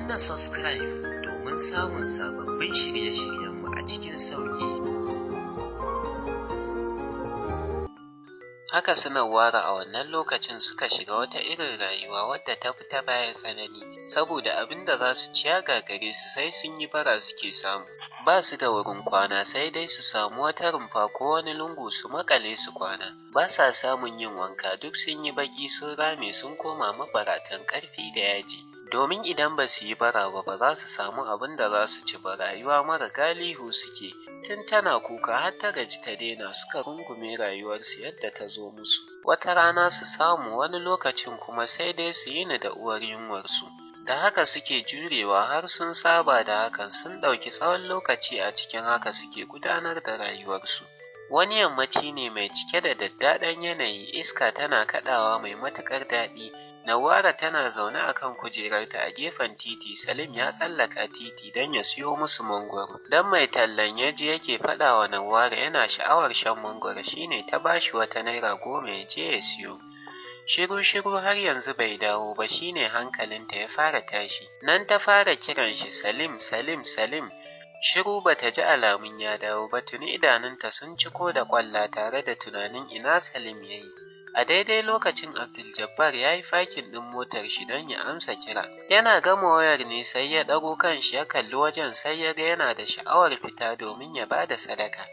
Danna subscribe domin samun sababbin shirye-shiryenmu a cikin sauƙi. Haka su Nawwara a wannan lokacin suka shiga wata irin rayuwa wadda ta fi ta baya tsanani, saboda abin da za su ci ya gagare su, sai sun yi bara suke samu. Ba su da wurin kwana, sai dai su samu wata rumfa ko wani lungu su maƙale su kwana. Ba sa samun yin wanka, duk sun yi baƙi, sun rame, sun koma mabaratan ƙarfi da yaji. Domin idan ba su yi bara ba, ba za su samu abin da za su ci ba, rayuwa mara galihu suke. Tun tana kuka har ta gaji ta daina, suka rungume rayuwarsu yadda ta zo musu. Wata rana su samu, wani lokacin kuma sai dai su yini da uwar yunwarsu. Da haka suke jurewa har sun saba da hakan, sun ɗauki tsawon lokaci a cikin haka suke gudanar da rayuwarsu. Wani yammaci ne mai cike da daddaɗan yanayi, iska tana kaɗawa mai matuƙar daɗi. Nawwara tana zaune a kan kujerarta a gefen titi, Salim ya tsallaka titi don ya siyo musu mangwaro. Don mai tallan ya ji yake faɗa wa Nawwara yana sha'awar shan mangwaro, shi ne ta ba shi wata ₦10 ya je ya siyo. Shiru-shiru har yanzu bai dawo ba, shi ne hankalinta ya fara tashi. Nan ta fara kiran shi, Salim, Salim, Salim. Shiru, bata ji alamun ya dawo ba, tuni idanunta sun ciko da ƙwalla tare da tunanin ina Salim ya yi. A daidai lokacin Abdul-Jabbar ya yi fakin ɗin motar shi don ya amsa kira. Yana gama wayar ne sai ya ɗago kanshi ya kalli wajen, sai ya ga yana da sha'awar fita domin ya ba da sadaka.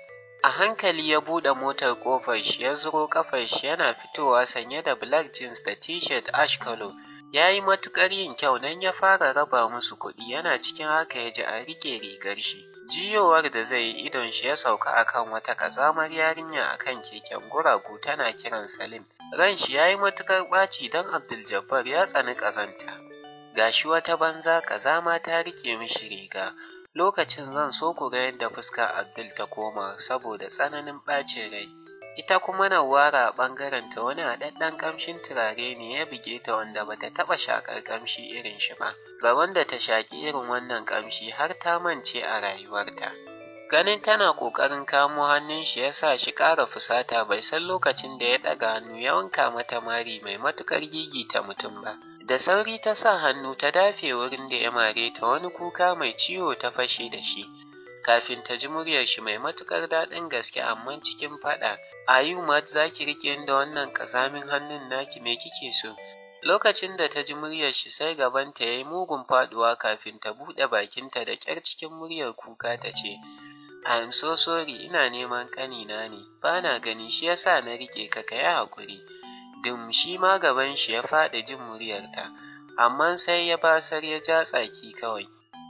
A hankali ya buɗe motar ƙofar shi, ya zuro ƙafar shi, yana fitowa sanye da black jeans da t-shirt ash color. Ya yi matuƙar yin kyau, nan ya fara raba musu kuɗi, yana cikin haka ya ji an riƙe rigar shi. Juyowar da zai yi, idon shi ya sauka akan wata ƙazamar yarinya akan keken guragu tana kiran Salim. Ran shi ya yi matuƙar ɓaci don Abdul-Jabbar ya tsani ƙazanta. Ga shi wata banza ƙazama ta riƙe mishi riga. Lokacin zan so ku ga yadda fuskar Abdul ta koma saboda tsananin ɓacin rai. Ita kuma Nawwara a ɓangarenta, wani haɗaɗɗen ƙamshin turare ne ya buge ta wanda bata taɓa shaƙar ƙamshi irin shi ba. Rabon da ta shaƙi irin wannan ƙamshi har ta mance a rayuwarta. Ganin tana ƙoƙarin kamo hannun shi ya sa shi ƙara fusata, bai san lokacin da ya ɗaga hannu ya wanka mata mari mai matuƙar gigita mutum ba. Da sauri ta sa hannu ta dafe wurin da ya mare ta, wani kuka mai ciwo ta fashe da shi. Kafin ta ji muryar shi mai matuƙar daɗin gaske amma cikin faɗa, "Are you mad, za ki riƙe ni da wannan ƙazamin hannun naki, me kike so?" Lokacin da ta ji muryar shi sai gabanta ya yi mugun faɗuwa, kafin ta buɗe bakinta da ƙyar cikin muryar kuka ta ce, "I am so sorry, ina neman ƙanina ne, ba na gani shi yasa na riƙe ka, ka yi haƙuri." Dum, shi ma gaban shi ya faɗi jin muryarta, amma sai ya basar ya ja tsaki kawai.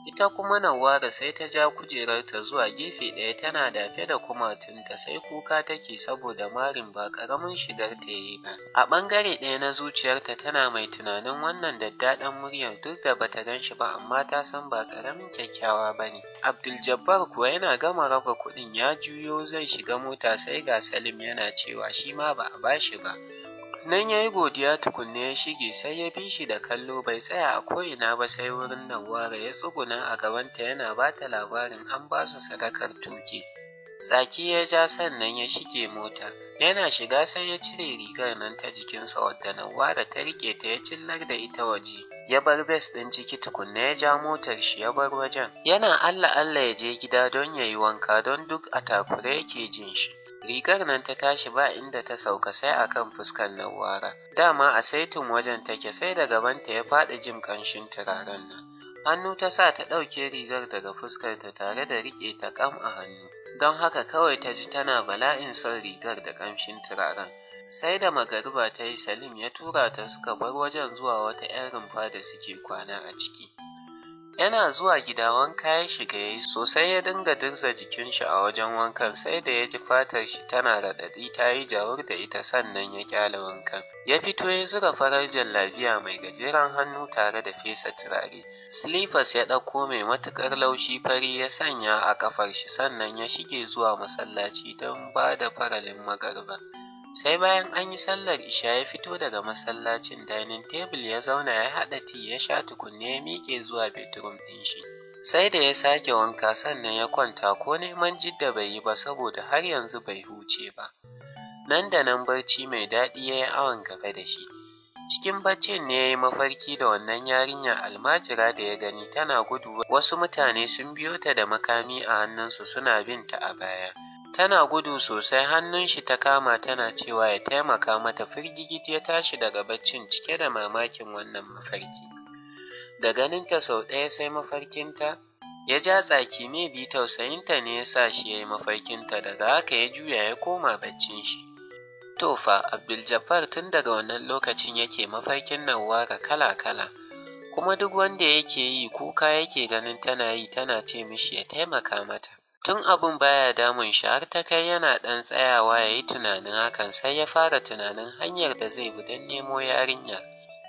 Ita kuma Nawwara sai ta ja kujerarta zuwa gefe ɗaya tana dafe da kumatunta, sai kuka take saboda marin ba ƙaramin shigar ta yi ba. A ɓangare ɗaya na zuciyarta tana mai tunanin wannan daddaɗan muryar, duk da bata gan shi ba amma ta san ba ƙaramin kyakkyawa ba ne. Abdul-Jabbar kuwa yana gama raba kuɗin ya juyo zai shiga mota, sai ga Salim yana cewa shi ma ba a bashi ba. Nan ya yi godiya tukunna ya shige, sai ya bi shi da kallo, bai tsaya a ko'ina ba sai wurin Nawwara, ya tsuguna a gabanta yana ba ta labarin an ba su sadakar tuƙi. Tsaki ya ja sannan ya shige mota. Yana shiga sai ya cire rigar nan ta jikinsa wadda Nawwara ta riƙe ta, ya cillar da ita waje. Ya bar bes ɗin ciki tukunna ya ja motar shi ya bar wajen. Yana Allah Allah ya je gida don ya yi wanka, don duk a takure yake jin shi. Rigar nan ta tashi ba inda ta sauka sai a kan fuskar Nawwara. Dama a saitin wajen take, sai da gabanta ya faɗi jin ƙanshin turaren nan. Hannu ta sa ta ɗauke rigar daga fuskarta tare da riƙe ta ƙam a hannu. Don haka kawai ta ji tana bala'in son rigar da ƙamshin turaren. Sai da magariba ta yi, Salim ya tura ta suka bar wajen zuwa wata 'yan rumfa da suke kwana a ciki. Yana zuwa gida wanka ya shiga ya yi sosai, ya dinga dirza jikin shi a wajen wankan sai da ya ji fatar shi tana raɗaɗi ta yi jawur da ita, sannan ya ƙyale wankan. Ya fito ya zura farar jallabiya mai gajeren hannu tare da fesa turare. Slippers ya ɗauko mai matuƙar laushi fari ya sanya a ƙafar shi, sannan ya shige zuwa masallaci don ba da faralin magariba. Sai bayan an yi sallar isha ya fito daga masallacin, dining table ya zauna ya haɗa tea ya sha tukunna ya miƙe zuwa bedroom ɗin shi. Sai da ya sake wanka sannan ya kwanta, ko neman Jidda bai yi ba saboda har yanzu bai huce ba. Nan da nan barci mai daɗi ya yi awon gaba da shi. Cikin baccin ne ya yi mafarki da wannan yarinya almajira da ya gani tana gudu, wasu mutane sun biyo ta da makami a hannunsu suna bin ta a baya. Tana gudu sosai, hannun shi ta kama tana cewa ya taimaka mata. Firgigit ya tashi daga baccin cike da mamakin wannan mafarki. Da ganinta sau ɗaya sai mafarkinta, ya ja tsaki, maybe tausayinta ne ya sa shi ya yi mafarkinta, daga haka ya juya ya koma baccin shi. To fa, Abdul-Jabbar tun daga wannan lokacin yake mafarkin Nawwara kala-kala, kuma duk wanda yake yi kuka yake ganin tana yi tana ce mishi ya taimaka mata. Tun abun baya damun shi har ta kai yana ɗan tsayawa ya yi tunanin hakan, sai ya fara tunanin hanyar da zai bi don nemo yarinyar.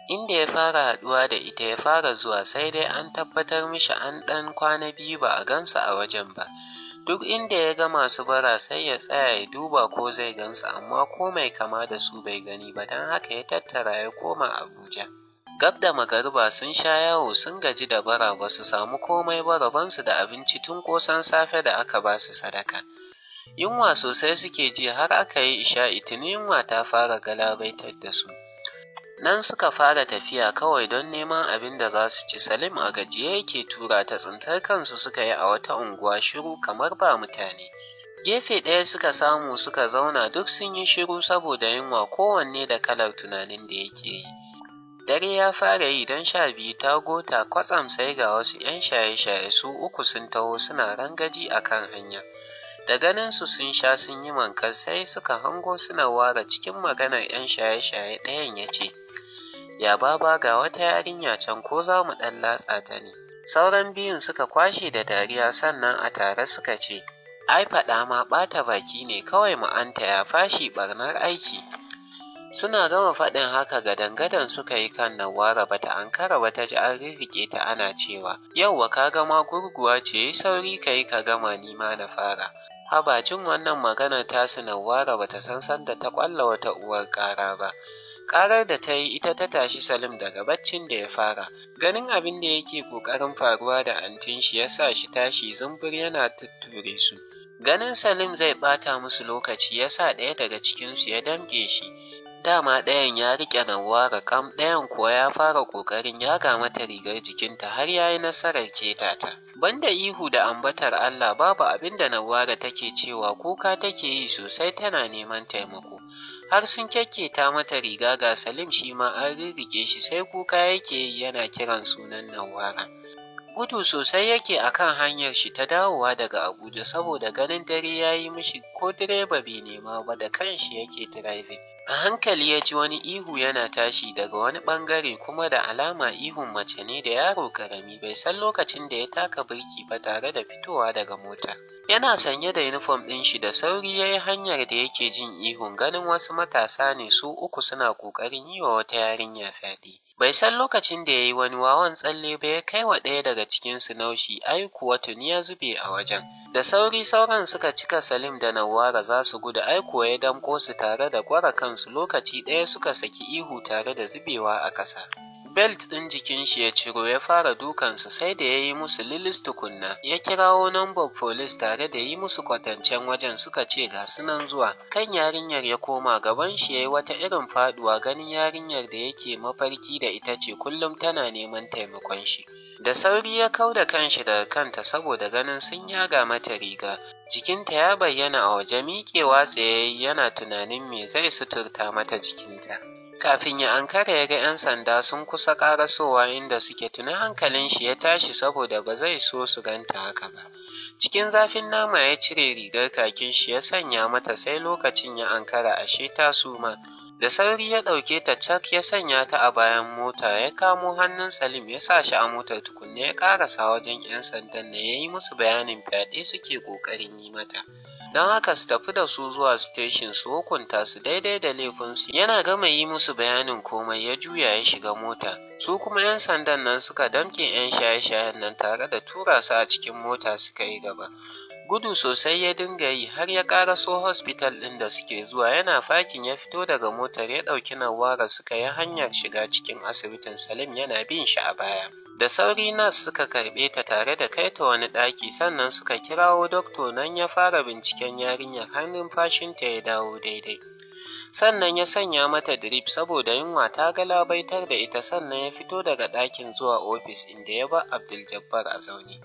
Inda ya fara haɗuwa da ita ya fara zuwa, sai dai an tabbatar mishi an ɗan kwana biyu ba a gansu a wajen ba. Duk inda ya ga masu bara sai ya tsaya ya duba ko zai gansu, amma ko mai kama da su bai gani ba, don haka ya tattara ya koma Abuja. Gab da magariba sun sha yawo sun gaji da bara, ba su samu komai ba, rabonsu da abinci tun ƙosan safe da aka ba su sadaka. Yunwa sosai suke ji har aka yi isha'i, tuni yunwa ta fara galabaitar da su. Nan suka fara tafiya kawai don neman abin da za su ci. Salim a gajiye yake tura ta, tsintar kansu suka yi a wata unguwa shiru kamar ba mutane. Gefe ɗaya suka samu suka zauna, duk sun yi shiru saboda yunwa, kowanne da kalar tunanin da yake yi. Dare ya fara yi don 12 ta gota, kwatsam sai ga wasu ‘yan shaye-shaye su uku sun taho suna rangaji a kan hanya. Da ganinsu sun sha sun yi mankas, sai suka hango suna ware. Cikin maganar ‘yan shaye-shaye ɗayan ya ce, “Ya baba, ga wata yarinya can, ko za mu ɗan latsa ta ne?” Sauran biyun suka kwashe da dariya, sannan a tare suka ce, “Ai faɗa ma ɓata baki ne kawai, mu antaya fashi ɓarnar aiki.” Suna gama faɗin haka gadan-gadan suka yi kan Nawwara, bata ankara ba ta ji an rirriƙe ta ana cewa, “Yauwa ka gama gurguwa ce, yi sauri ka yi ka gama ni ma na fara.” Haba, jin wannan maganar tasu Nawwara bata san sanda ta ƙwalla wata uwar ƙara ba. Ƙarar da ta yi ita ta tashi Salim daga baccin da ya fara. Ganin abin da yake ƙoƙarin faruwa da antin shi ya sa shi tashi zumbur yana tutture su. Ganin Salim zai ɓata musu lokaci ya sa ɗaya daga cikinsu ya damƙe shi. Dama ɗayan ya riƙe Nawwara kam, ɗayan kuwa ya fara ƙoƙarin yaga mata rigar jikinta har ya yi nasarar keta ta. Banda ihu da ambatar Allah babu abin da Nawwara take cewa, kuka take yi sosai tana neman taimako. Har sun kyakketa mata riga, ga Salim shi ma an rirriƙe shi sai kuka yake yi yana kiran sunan Nawwara. Gudu sosai yake a kan hanyar shi ta dawowa daga Abuja saboda ganin dare ya yi mishi, ko direba bai nema ba, da kanshi yake driving. A hankali ya ji wani ihu yana tashi daga wani ɓangare, kuma da alama ihun mace ne da yaro ƙarami, bai san lokacin da ya taka birki ba tare da fitowa daga mota. Yana sanye da yunifom ɗin shi, da sauri ya yi hanyar da yake jin ihun, ganin wasu matasa ne su uku suna ƙoƙarin yi wa wata yarinya fyaɗe. Bai san lokacin da ya yi wani wawan tsalle ba ya kai wa ɗaya daga cikinsu naushi, ai kuwa tuni ya zube a wajen. Da sauri sauran suka cika Salim da Nawwara za su gudu, ai kuwa ya damƙo su tare da gwara kansu, lokaci ɗaya suka saki ihu tare da zubewa a ƙasa. Belt ɗin jikin shi ya ciro ya fara dukansu sai da ya yi musu lilis tukunna. Ya kirawo nambar folis tare da yi musu kwatancen wajen, suka ce ga su nan zuwa. Kan yarinyar ya koma, gaban shi ya yi wata irin faɗuwa ganin yarinyar da yake mafarki da ita ce kullum tana neman taimakon shi. Da sauri ya kau da kanshi daga kanta saboda ganin sun yaga mata riga. Jikinta ya bayyana a waje, miƙewa tsaye yana tunanin me zai suturta mata jikinta. Kafin ya ankara ya ga 'yan sanda sun kusa ƙarasowa inda suke, tuni hankalin shi ya tashi saboda ba zai so su ganta haka ba. Cikin zafin nama ya cire rigar kakin shi ya sanya mata, sai lokacin ya ankara ashe ta suma. Da sauri ya ɗauke ta cak ya sanya ta a bayan mota, ya kamo hannun Salim ya sa shi a motar tukunna ya ƙarasa wajen 'yan sandan na ya yi musu bayanin fyaɗe suke ƙoƙarin yi mata. Don haka su tafi da su zuwa station su hukunta su daidai da laifinsu. Yana gama yi musu bayanin komai ya juya ya shiga mota. Su kuma 'yan sandan nan suka damƙe 'yan shaye-shayen nan tare da tura su a cikin mota suka yi gaba. Gudu sosai ya dinga yi har ya ƙaraso hospital ɗin da suke zuwa, yana fakin ya fito daga motar ya ɗauki Nawwara suka yi hanyar shiga cikin asibitin, Salim yana bin shi a baya. Da sauri nas suka karɓe ta tare da kai ta wani ɗaki, sannan suka kirawo doctor, nan ya fara binciken yarinyar har numfashinta ya dawo daidai. Sannan ya sanya mata drip saboda yunwa ta galabaitar da ita, sannan ya fito daga ɗakin zuwa ofis inda ya bar Abdul Jabbar a zaune.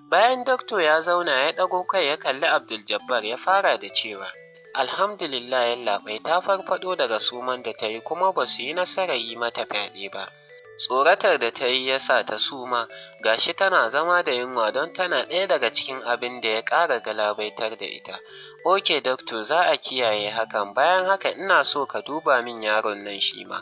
Bayan doctor ya zauna, ya ɗago kai ya kalli Abdul Jabbar, ya fara da cewa, "Alhamdulillah yallaɓai, ta farfaɗo daga suman da ta yi, kuma ba su yi nasarar yi mata fyaɗe ba. Tsoratar da ta yi ya sa ta suma, ga shi tana zama da yunwa don tana ɗaya daga cikin abin da ya ƙara galabaitar da ita." "Ok doctor, za a kiyaye hakan. Bayan haka ina so ka duba min yaron nan shi ma."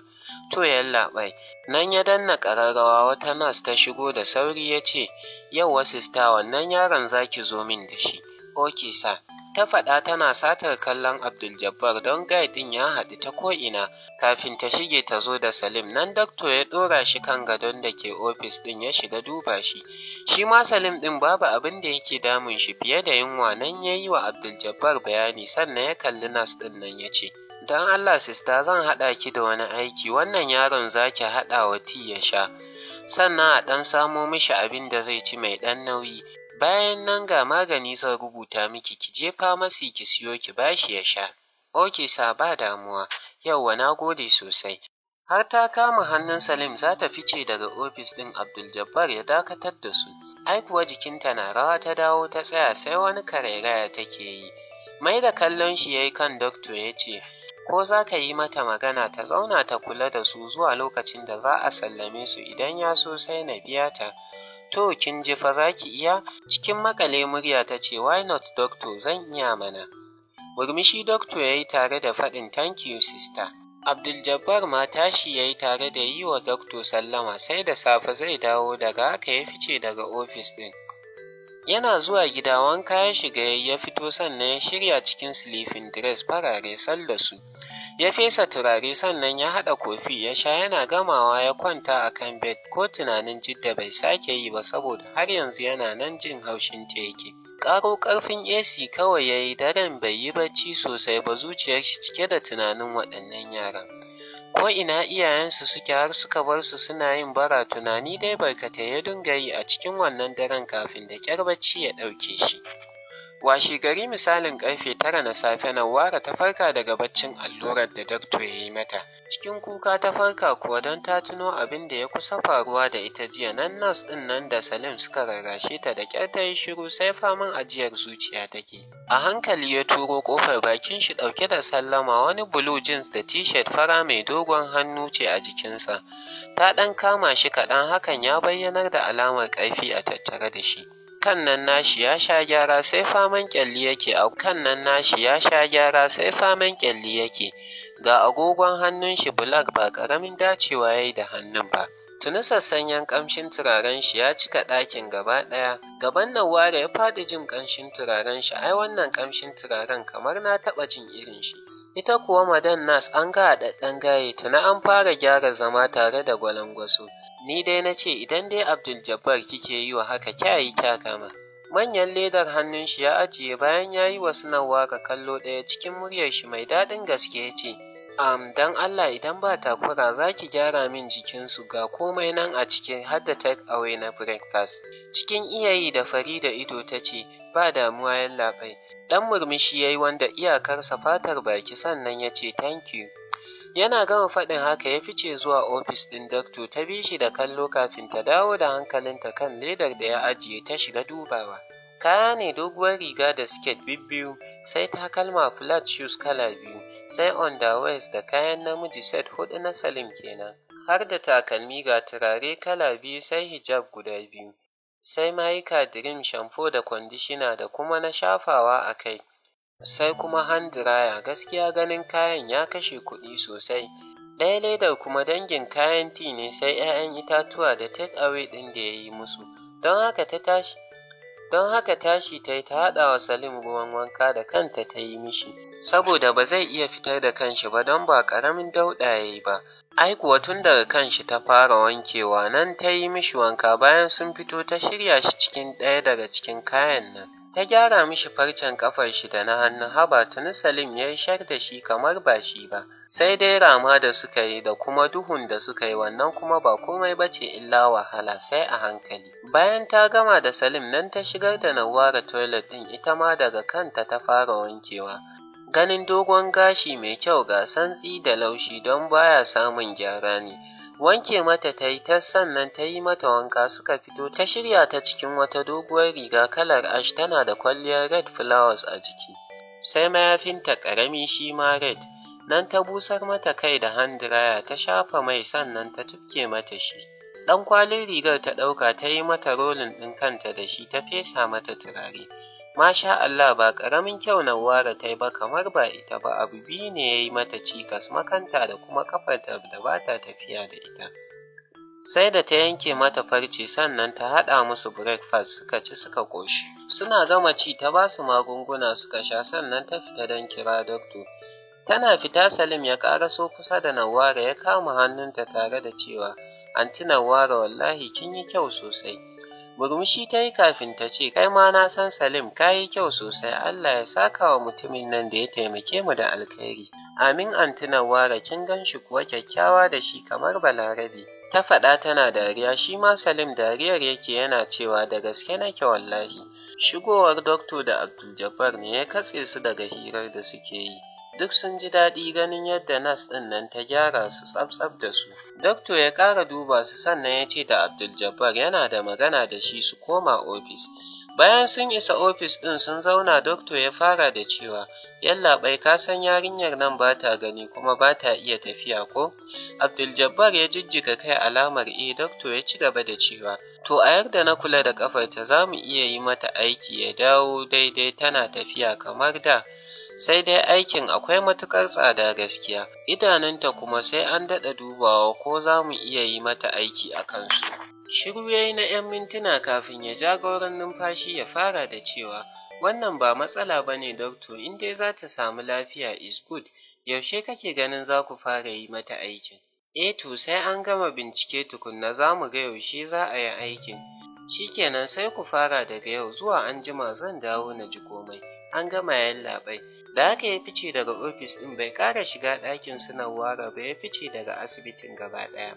"To yallaɓai." Nan ya danna ƙararrawa, wata nurse ta shigo da sauri, ya ce, "Yauwa sister, wannan yaron za ki zo min da shi." "Ok sir," ta faɗa tana satar kallon Abdul Jabbar don guy ɗin ya haɗu ta ko'ina, kafin ta shige ta zo da Salim. Nan doctor ya ɗora shi kan gadon da ke ofis ɗin, ya shiga duba shi. Shi ma Salim ɗin babu abin da yake damun shi fiye da yunwa. Nan ya yi wa Abdul Jabbar bayani, sannan ya kalli nurse ɗin nan ya ce, "Don Allah sister, zan haɗa ki da wani aiki. Wannan yaron za ki haɗa wa tea ya sha, sannan a ɗan samo mishi abin da zai ci mai ɗan nauyi. Bayan nan ga magani zan rubuta miki, ki je pharmacy ki siyo ki bashi ya sha." "Ok sir, ba damuwa." "Yauwa, na gode sosai." Har ta kama hannun Salim za ta fice daga ofis ɗin, Abdul Jabbar ya dakatar da su. Ai kuwa jikinta na rawa ta dawo ta tsaya, sai wani karairaya take yi. Mai da kallon shi ya yi kan doctor ya ce, "Ko za ka yi mata magana ta zauna ta kula da su zuwa lokacin da za a sallame su, idan ya so sai na biya ta. To kin ji fa, za ki iya?" Cikin maƙale murya ta ce, "Why not doctor, zan iya mana." Murmushi doctor ya yi tare da faɗin, "Thank you sister." Abdul Jabbar ma tashi ya yi tare da yi wa doctor sallama, sai da safe zai dawo. Daga haka ya fice daga ofis ɗin. Yana zuwa gida wanka ya shiga ya fito, sannan ya shirya cikin sleeping dress farare sal da su. Ya fesa turare, sannan ya haɗa coffee ya sha. Yana gamawa ya kwanta a kan bed, ko tunanin Jidda bai sake yi ba saboda har yanzu yana nan jin haushin ta yake. Ƙaro ƙarfin AC kawai ya yi. Daren bai yi bacci sosai ba, zuciyar shi cike da tunanin waɗannan yaran. Ko ina iyayensu suke har suka bar su suna yin bara? Tunani dai barkatai ya dinga yi a cikin wannan daren kafin da ƙyar bacci ya ɗauke shi. Washegari misalin ƙarfe 9 na safe, Nawwara ta farka daga baccin allurar da doctor ya yi mata. Cikin kuka ta farka kuwa don ta tuno abin da ya kusa faruwa da ita jiya. Nan nurse ɗin nan da Salim suka rarrashe ta, da ƙyar ta yi shiru, sai faman ajiyar zuciya take. A hankali ya turo ƙofar, bakin shi ɗauke da sallama. Wani blue jeans da t-shirt fara mai dogon hannu ce a jikinsa. Ta ɗan kama shi kaɗan, hakan ya bayyanar da alamar ƙarfi a tattare da shi. Kan nan nashi ya sha gyara, sai faman ƙyalli yake a kan nan nashi ya sha gyara, sai faman ƙyalli yake. Ga agogon hannun shi black, ba ƙaramin dacewa ya yi da hannun ba. Tuni sassanyen ƙamshin turaren shi ya cika ɗakin gaba ɗaya. Gaban Nawwara ya faɗi jin ƙamshin turaren shi. Ai wannan ƙamshin turaren kamar na taɓa jin irin shi. Ita kuwa Madam Nas, an ga haɗaɗɗen gaye, tuni an fara gyara zama tare da gwalangwaso. Ni dai na ce idan dai Abdul Jabbar kike yi wa haka, kya yi kya gama. Manyan ledar hannun shi ya ajiye bayan ya yi wa su Nawwara kallo ɗaya. Cikin muryar shi mai daɗin gaske ya ce, "Don Allah idan ba takura za ki gyara min jikinsu, ga komai nan a ciki har da take away na breakfast." Cikin iya yi da fari da ido ta ce, "Ba damuwa yallaɓai." Ɗan murmushi ya yi wanda iyakarsa fatar baki, sannan ya ce, "Thank you." Yana gama faɗin haka ya fice zuwa ofis ɗin doctor. Ta bi shi da kallo kafin ta dawo da hankalinta kan ledar da ya ajiye ta shiga dubawa. Kaya ne doguwar riga da siket bibbiyu, sai takalma flat shoes kala biyu, sai underwears da kayan namiji set huɗu na Salim kenan. Har da takalmi, ga turare kala biyu, sai hijab guda biyu. Sai mayuka cream, shampoo da conditioner da kuma na shafawa a kai. Sai kuma hand dryer. Gaskiya ganin kayan ya kashe kuɗi sosai. Ɗaya ledar kuma dangin kayan tea ne, sai 'ya'yan itatuwa da take away ɗin da ya yi musu. Don haka tashi ta yi ta haɗa wa Salim ruwan wanka, da kanta ta yi mishi, saboda ba zai iya fitar da kanshi ba don ba ƙaramin dauɗa ya yi ba. Ai kuwa tun daga kanshi ta fara wankewa, nan ta yi mishi wanka. Bayan sun fito ta shirya shi cikin ɗaya daga cikin kayan nan. Ta gyara mishi farcen ƙafar shi da na hannu. Haba, tuni Salim ya yi shar da shi kamar ba shi ba. Sai dai rama da suka yi da kuma duhun da suka yi, wannan kuma ba komai ba ce illa wahala, sai a hankali. Bayan ta gama da Salim nan ta shigar da Nawwara toilet ɗin, ita ma daga kanta ta fara wankewa. Ganin dogon gashi mai kyau ga santsi da laushi don baya samun gyara ne. Wanke mata ta yi tas sannan ta yi mata wanka suka fito ta shirya ta cikin wata doguwar riga kalar ash tana da kwalliyar red flowers a jiki. Sai mayafinta ƙarami shi ma red. Nan ta busar mata kai da hand dryer ta shafa mai sannan ta tufke mata shi. Ɗan kwalin rigar ta ɗauka ta yi mata rolling ɗin kanta da shi ta fesa mata turare. Masha Allah ba ƙaramin kyau Nawwara ta yi ba kamar ba ita ba abu biyu ne ya yi mata cikas makanta da kuma ƙafarta da ba ta tafiya da ita. Sai da ta yanke mata farce sannan ta haɗa musu breakfast suka ci suka ƙoshi. Suna gama ci ta ba su magunguna suka sha sannan ta fita don kira doctor. Tana fita Salim ya ƙaraso kusa da Nawwara ya kama hannunta tare da cewa, Anty Nawwara wallahi kin yi kyau sosai. Murmushi ta yi kafin ta ce, Kai ma na san Salim ka yi kyau sosai, Allah ya saka wa mutumin nan da ya taimake mu da alkhairi. Amin Anty Nawwara kin gan shi kuwa kyakkyawa da shi kamar Balarabe. Ta faɗa tana dariya, shi ma Salim dariyar yake yana cewa da gaske nake wallahi. Shigowar Doctor da Abdul Jabbar ne ya katse su daga hirar da suke yi. Duk sun ji daɗi ganin yadda nas ɗin nan ta gyara su tsaf-tsaf da su. Doctor ya ƙara duba su sannan ya ce da Abdul Jabbar yana da magana da shi su koma ofis. Bayan sun isa ofis ɗin sun zauna Doctor ya fara da cewa, Yallaɓai ka san yarinyar nan ba ta gani kuma ba ta iya tafiya ko? Abdul Jabbar ya jijjiga kai alamar eh Doctor ya ci gaba da cewa, To a yarda na kula da ƙafarta za mu iya yi mata aiki ya dawo daidai tana tafiya kamar da. Sai dai aikin akwai matuƙar tsada gaskiya, idanunta kuma sai an daɗa dubawa ko za mu iya yi mata aiki a kansu. Shiru ya yi na ‘yan mintuna kafin ya ja gauron numfashi ya fara da cewa, Wannan ba matsala ba ne doctor, in dai za ta samu lafiya is good, yaushe kake ganin za ku fara yi mata aikin? Eh to sai an gama bincike tukunna za mu ga yaushe za a yi aikin. Shikenan sai ku fara daga yau zuwa anjima zan dawo na ji komai. An gama yallaɓai. Da haka ya fice daga ofis ɗin bai ƙara shiga ɗakin su Nawwara ba ya fice daga asibitin gaba ɗaya.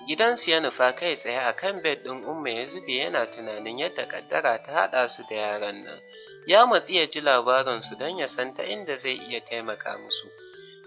Gidansu ya nufa kai tsaye a kan bed ɗin Umma ya zube yana tunanin yadda ƙaddara ta haɗa su da yaran nan. Ya matsi ya ji labarinsu don ya san ta inda zai iya taimaka musu.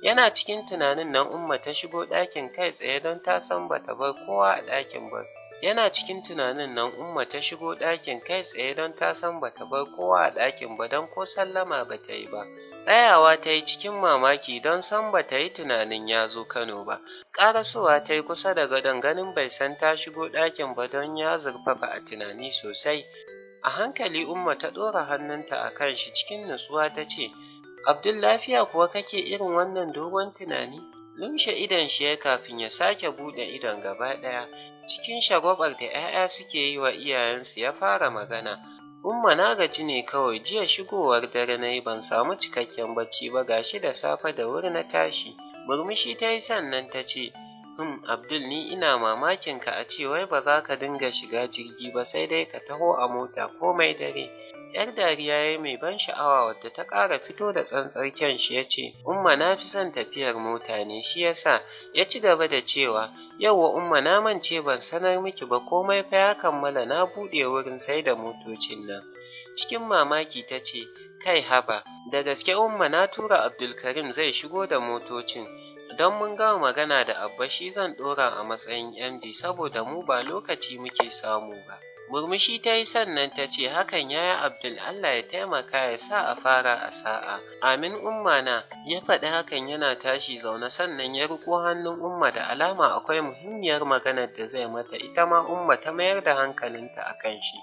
Yana cikin tunanin nan Umma ta shigo ɗakin kai tsaye don ta san bata bar kowa a ɗakin ba. Yana cikin tunanin nan Umma ta shigo ɗakin kai tsaye don ta san bata bar kowa a ɗakin ba don ko sallama bata yi ba. Tsayawa ta yi cikin mamaki don san bata yi tunanin ya zo Kano ba. Ƙarasowa ta yi kusa da gadon ganin bai san ta shigo ɗakin ba don ya zurfafa a tunani sosai. A hankali Umma ta ɗora hannunta a kan shi cikin nutsuwa ta ce, Abdul lafiya kuwa kake irin wannan dogon tunani? Lumshe idon shi ya kafin ya sake buɗe idon gaba ɗaya. Cikin shagwaɓar da ‘ya'ya suke yi wa iyayensu ya fara magana. Umma na gaji ne kawai jiya shigowar dare na yi ban samu cikakken bacci ba gashi da safe da wuri na tashi. Murmushi ta yi sannan ta ce, Abdul ni ina mamakin ka a ce wai ba za ka dinga shiga jirgi ba sai dai ka taho a mota komai dare. ‘Yar dariya ya yi mai ban sha'awa wadda ta ƙara fito da tsantsar kyan shi ya ce, Umma na fi son tafiyar mota ne shi ya sa. Ya ci gaba da cewa, Yauwa Umma na mance ban sanar miki ba komai fa ya kammala na buɗe wurin sai da motocin nan. Cikin mamaki ta ce, Kai haba, da gaske Umma na tura Abdulkarim zai shigo da motocin. Don mun gama magana da Abba shi zan ɗora a matsayin MD saboda mu ba lokaci muke samu ba. Murmushi ta yi sannan ta ce hakan ya yi Abdul Allah ya taimaka ya sa a fara a sa'a. Amin Umma na, ya faɗi hakan yana tashi zaune sannan ya riƙo hannun Umma da alama akwai muhimmiyar maganar da zai mata ita ma Umma ta mayar da hankalinta a kan shi.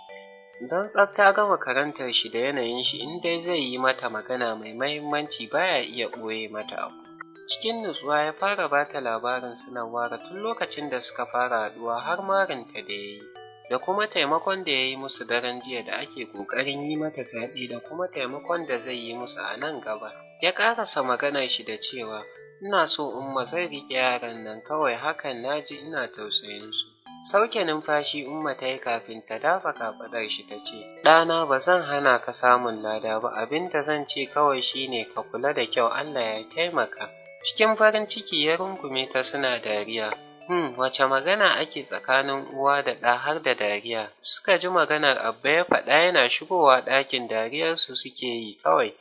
Don tsaf ta gama karantar shi da yanayin shi in dai zai yi mata magana mai mahimmanci baya iya ɓoye mata abu. Cikin nutsuwa ya fara ba ta labarin su Nawwara tun lokacin da suka fara haɗuwa har marinta da ya yi. Da kuma taimakon da ya yi musu daren jiya da ake ƙoƙarin yi mata fyaɗe da kuma taimakon da zai yi musu a nan gaba. Ya ƙarasa maganar shi da cewa, Ina so Umma zan riƙe yaran nan kawai hakan na ji ina tausayin su. Sauke numfashi Umma ta yi kafin ta dafa kafaɗar shi ta ce, Ɗana ba zan hana ka samun lada ba abin da zan ce kawai shi ne ka kula da kyau Allah ya taimaka. Cikin farin ciki ya rungume ta suna dariya. Wace magana ake tsakanin uwa da ɗa har da dariya? Suka ji maganar Abba ya faɗa yana shigowa ɗakin dariyarsu suke yi kawai.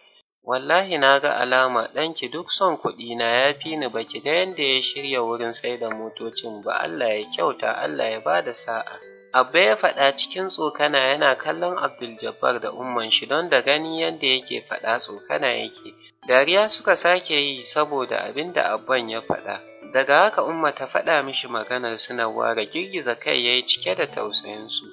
Wallahi na ga alama ɗanki duk son kuɗina ya fi ni, ba ki ga yadda ya shirya wurin saida motocin ba. Allah ya kyauta, Allah ya ba da sa'a. Abba ya faɗa cikin tsokana yana kallon Abdul Jabbar da umman shi, don da gani yadda yake faɗa tsokana yake. Dariya suka sake yi saboda abin da Abban ya faɗa. Daga haka Umma ta faɗa mishi maganar su Nawwara, girgiza kai ya yi cike da tausayinsu.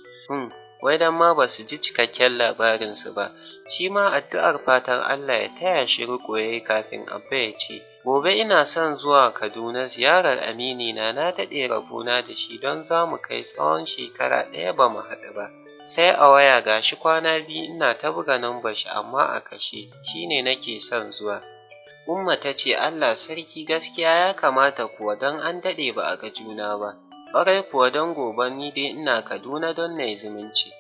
Wai don ma ba su ji cikakken labarinsu ba. Shi ma addu'ar fatan Allah ya taya shi riƙo ya yi kafin Abba ya ce, Gobe ina son zuwa Kaduna ziyarar aminina, na daɗe rabona da shi don za mu kai tsawon shekara ɗaya ba mu haɗu ba. Sai a waya, ga shi kwana biyu ina ta buga nambar shi amma a kashe, shi ne nake son zuwa. Umma ta ce, Allah sarki, gaskiya ya kamata kuwa don an daɗe ba a ga juna ba. Ƙwarai kuwa, don gobe ni dai ina Kaduna don na yi zumunci.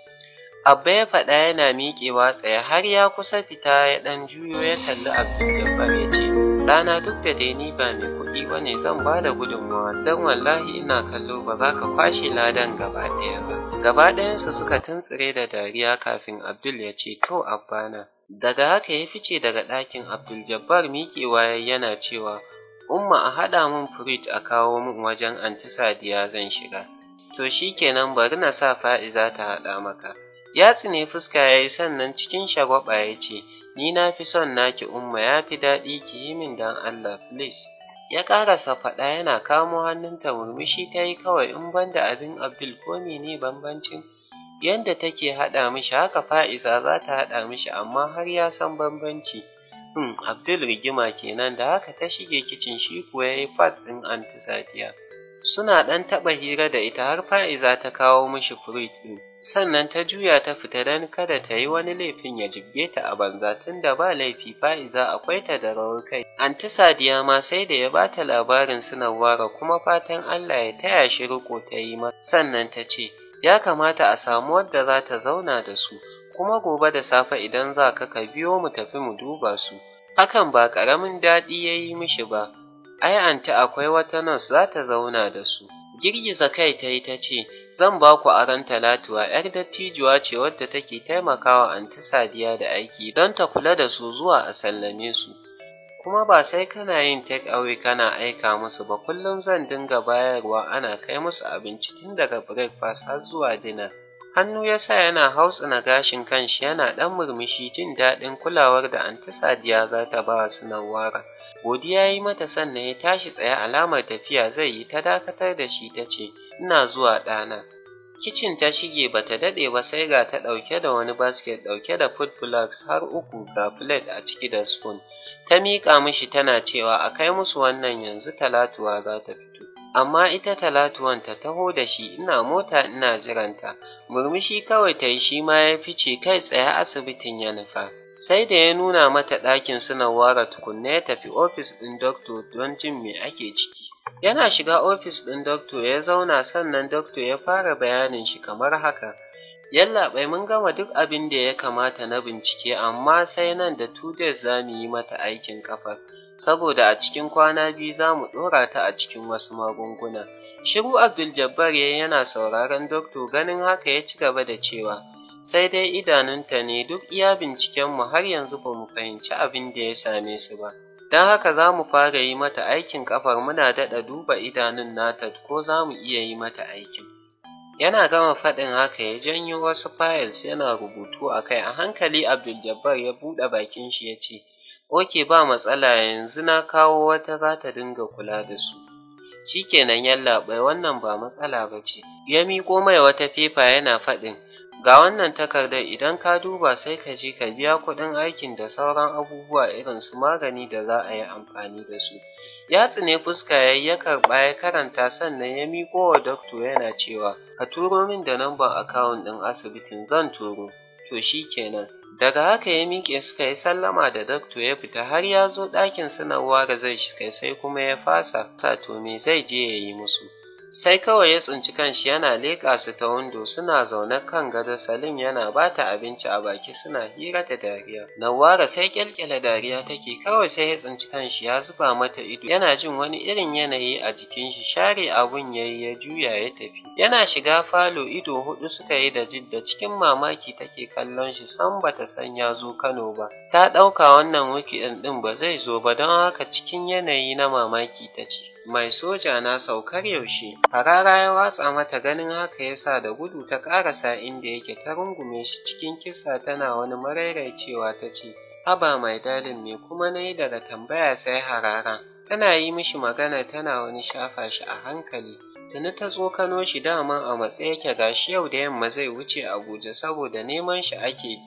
Abba ya faɗa yana miƙewa tsaye, har ya kusa fita ya ɗan juyo ya kalli Abdul Jabbar ya ce, Ɗana, duk da dai ni ba mai kuɗi ba ne, zan ba da gudunmawa, don wallahi ina kallo ba za ka kwashe ladan gaba ɗaya ba. Gaba ɗayansu suka tuntsire da dariya kafin Abdul ya ce, To Abbana. Daga haka ya fice daga ɗakin. Abdul Jabbar miƙewa yana cewa, Umma, a haɗa min fruit a kawo min wajen Anti Sadiya zan shiga. To shi kenan, bari na sa Fa'iza ta haɗa maka. Ya tsine fuska ya yi, sannan cikin shagwaɓa ya ce, Ni na fi son naki Umma, ya fi daɗi, ki yi min don Allah please. Ya ƙarasa faɗa yana kamo hannunta. Murmushi ta yi kawai, in banda abin Abdul ko mene bambancin? Yanda take haɗa mishi haka Fa'iza za ta haɗa mishi, amma har ya san bambanci. Abdul rigima kenan. Da haka ta shige kicin, shi kuwa ya yi part ɗin Anti Sadiya. Suna ɗan taɓa hira da ita har Fa'iza ta kawo mishi fruit ɗin. Sannan ta juya ta fita don kada ta yi wani laifin ya jibge ta a banza, tunda ba laifi Fa'iza akwai ta da rawar kai. Anti Sadiya ma sai da ya ba ta labarin su Nawwara, kuma fatan Allah ya taya shi riƙo ta yi masa. Sannan ta ce, ya kamata a samu wadda za ta zauna da su, kuma gobe da safe idan za ka ka biyo mu tafi mu duba su. Hakan ba ƙaramin daɗi ya yi mishi ba. Ai anti, akwai wata nurse za ta zauna da su. Girgiza kai ta yi ta ce, Zan ba ku aron Talatuwa, 'yar dattijuwa ce wadda take taimakawa Anti Sadiya da aiki, don ta kula da su zuwa a sallame su. Kuma ba sai kana yin take away kana aika musu ba, kullum zan dinga bayarwa ana kai musu abinci tun daga breakfast har zuwa dinner. Hannu ya sa yana hautsina gashin kanshi yana ɗan murmushi, jin daɗin kulawar da Anti Sadiya za ta ba su Nawwara. Godiya ya yi mata, sannan ya tashi tsaye alamar tafiya zai yi, ta dakatar da shi ta ce, Ina zuwa ɗana. Kicin ta shige, ba ta daɗe ba sai ga ta ɗauke da wani basket ɗauke da food flasks har uku, ga plate a ciki da spoon. Ta miƙa mishi tana cewa, A kai musu wannan, yanzu Talatuwa za ta fito. Amma ita Talatuwan ta taho da shi, ina mota ina jiranta. Murmushi kawai ta yi, shi ma ya fice, kai tsaye asibitin ya nufa. Sai da ya nuna mata ɗakin su Nawwara tukunna ya tafi ofis ɗin doctor don jin me ake ciki. Yana shiga ofis ɗin doctor ya zauna, sannan doctor ya fara bayanin shi kamar haka. Yallaɓai, mun gama duk abin da ya kamata na bincike, amma sai nan da 2 days za mu yi mata aikin ƙafar, saboda a cikin kwana 2 za mu ɗora ta a cikin wasu magunguna. Shiru Abdul Jabbar ya yana sauraron doctor. Ganin haka ya ci gaba da cewa, sai dai idanunta ne duk iya bincikenmu har yanzu ba mu fahimci abin da ya same su ba. Don haka za mu fara yi mata aikin ƙafar, muna daɗa duba idanun nata ko za mu iya yi mata aikin. Yana gama faɗin haka ya janyo wasu files yana rubutu a kai. A hankali Abdul Jabbar ya buɗe bakin shi ya ce, Ok, ba matsala, yanzu na kawo wata za ta dinga kula da su. Shikenan yallaɓai, wannan ba matsala ba ce. Ya miƙo mai wata fefa yana faɗin, Ga wannan takardar, idan ka duba sai ka je ka biya kuɗin aikin da sauran abubuwa irin su magani da za a yi amfani da su. Ya tsine fuska ya yi, ya karɓa ya karanta, sannan ya miƙo wa doctor yana cewa, Ka turo min da nambar account ɗin asibitin. Zan turo. To shi kenan. Daga haka ya miƙe, suka yi sallama da doctor ya fita. Har ya zo ɗakin su Nawwara zai shiga sai kuma ya fasa. To me zai je ya yi musu? Sai kawai ya tsinci kanshi yana leƙa su ta windo, suna zaune kan gado, Salim yana bata abinci a baki, suna hira da dariya. Nawwara sai ƙyalƙyala dariya take, kawai sai ya tsinci kanshi ya zuba mata ido, yana jin wani irin yanayi a jikin shi, share abun yayi ya juya ya tafi. Yana shiga falo ido huɗu suka yi da Jidda, cikin mamaki take kallon shi, sam bata san ya zo Kano ba. Ta ɗauka wannan weekend ɗin ba zai zo ba, don haka cikin yanayi na mamaki ta ce, "Mai soja na saukar yaushe?" Harara ya watsa mata, ganin haka ya sa da gudu ta ƙarasa inda yake ta rungume shi cikin kisa, tana wani marairaicewa ta ce, "Haba my darling, me kuma na yi daga tambaya sai harara?" Tana yi mishi magana tana wani shafa shi a hankali. Tuni ta tsokano shi, daman a matse yake, gashi yau da yamma zai wuce Abuja saboda neman shi ake.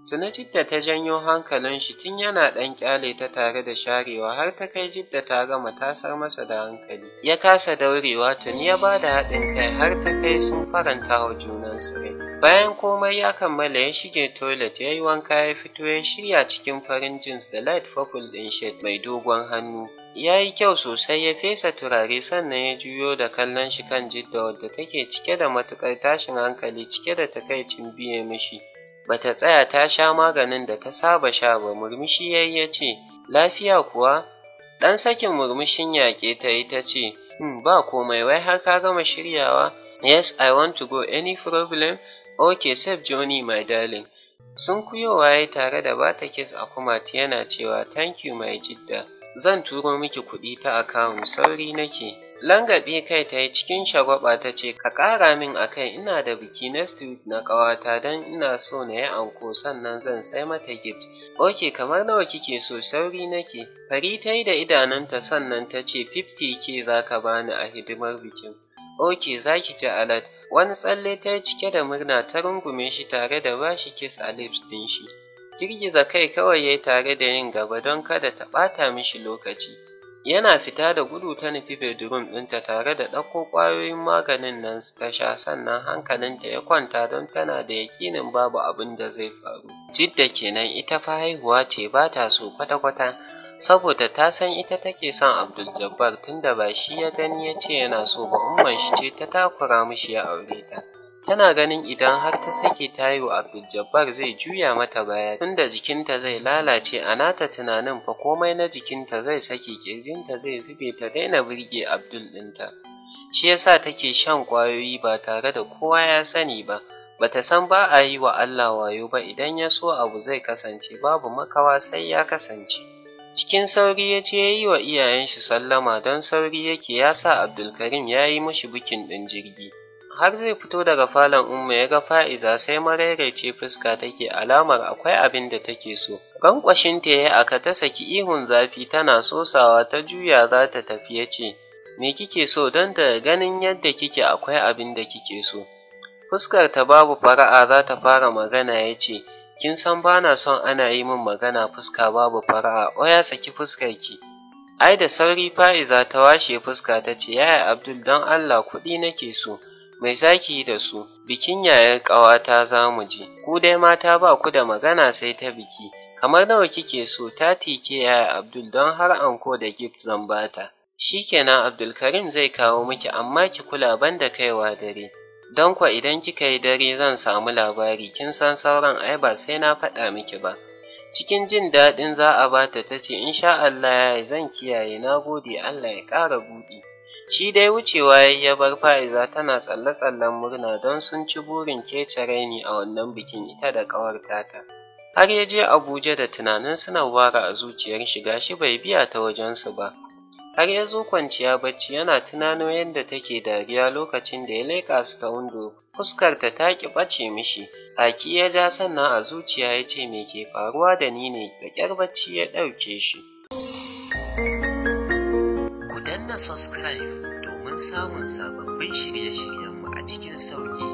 Tuni Jidda ta janyo hankalin shi tun yana ɗan ƙyale ta tare da sharewa, har ta kai Jidda ta gama tasar masa da hankali. Ya kasa daurewa, tuni ya ba da haɗin kai har ta kai sun faranta wa junansu rai. Bayan komai ya kammala, ya shige toilet ya yi wanka, ya fito ya shirya cikin farin jeans da light purple ɗin shirt mai dogon hannu. Ya yi kyau sosai, ya fesa turare, sannan ya juyo da kallon shi kan Jidda wadda take cike da matuƙar tashin hankali, cike da takaicin biye mishi. Bata tsaya ta sha maganin da ta saba sha ba. Murmushi yayi ya ce, "Lafiya kuwa?" Ɗan sakin murmushin yaƙe ta yi ta ce, "Ba komai, wai har ka gama shiryawa?" "Yes, I want to go, any problem?" "Okay, safe journey, my darling." Sunkuyowa ya tare da bata kiss a kumatu yana cewa, "Thank you, my Jidda. Zan turo miki kuɗi ta account, sauri nake." Langaɓe kai ta yi cikin shagwaɓa ta ce, "Ka ƙara min a kai, ina da biki next week na ƙawata, don ina so na yi anko, sannan zan sai mata gift." "Ok, kamar nawa kike so? Sauri nake." Fari ta yi da idanunta sannan ta ce, "50K za ka bani a hidimar bikin." "Ok, za ki ji alert." Wani tsalle ta yi cike da murna, ta rungume shi tare da bashi kiss a lips ɗin shi. Girgiza kai kawai ya yi tare da yin gaba don kada ta ɓata mishi lokaci. Yana fita da gudu ta nufi bedroom ɗinta tare da ɗauko ƙwayoyin maganin nan ta sha, sannan hankalinta ya kwanta don tana da yaƙinin babu abin da zai faru. Jidda kenan, ita fa haihuwa ce ba ta so kwata-kwata, saboda ta san ita take son Abdul Jabbar, tunda ba shi ya gani ya ce yana so ba, umman shi ce ta takura mishi ya aure ta. Tana ganin idan har ta sake ta haihu, Abdul Jabbar zai juya mata baya, tunda jikinta zai lalace. A nata tunanin fa komai na jikinta zai sake, ƙirjinta zai zube, ta daina burge Abdul ɗinta. Shi yasa take shan ƙwayoyi ba tare da kowa ya sani ba. Bata san ba a yi wa Allah wayo ba, idan ya so abu zai kasance, babu makawa sai ya kasance. Cikin sauri ya je ya yi wa iyayen shi sallama, don sauri yake, ya sa Abdulkarim ya yi mishi booking ɗin jirgi. Har zai fito daga falon Umma ya ga Fa'iza sai marairaice fuska take, alamar akwai abin da take so. Rankwashinta ya yi aka ta saki ihun zafi tana sosawa, ta juya za ta tafi, ya ce, "Me kike so, don daga ganin yadda kike akwai abin da kike so?" Fuskar ta babu fara'a, za ta fara magana ya ce, "Kin san ba na son ana yi min magana fuska babu fara'a, oya saki fuskarki." Ai da sauri Fa'iza ta washe fuska ta ce, "Yaya Abdul, don Allah kuɗi nake so." "Mai zaki yi da su?" "Bikin yayar ƙawata za mu je." "Ku dai mata ba ku da magana sai ta biki. Kamar nawa kike so?" "30K, Yaya Abdul, don har anko da gift zan bata." "Shikenan, Abdulkarim zai kawo miki, amma ki kula banda kaiwa dare. Don kwa idan kika yi dare zan samu labari, kin san sauran ai ba sai na faɗa miki ba." Cikin jin daɗin za a bata ta ce, "Insha Allah yaya, zan kiyaye, na gode, Allah ya ƙara buɗi." Shi dai wucewa ya yi ya bar Fa'iza tana tsalle-tsallen murna don sun ci burin kece raini a wannan bikin, ita da ƙawar tata. Har ya je Abuja da tunanin su Nawwara a zuciyar shi, gashi bai biya ta wajensu ba. Har ya zo kwanciya bacci yana tunano yadda take dariya lokacin da ya leƙa su ta windo, fuskarta ta ƙi ɓace mishi. Tsaki ya ja, sannan a zuciya ya ce, "Me ke faruwa da ni ne?" Da ƙyar bacci ya ɗauke shi. Ku danna subscribe domin samun sababbin shirye-shiryenmu a cikin sauƙi.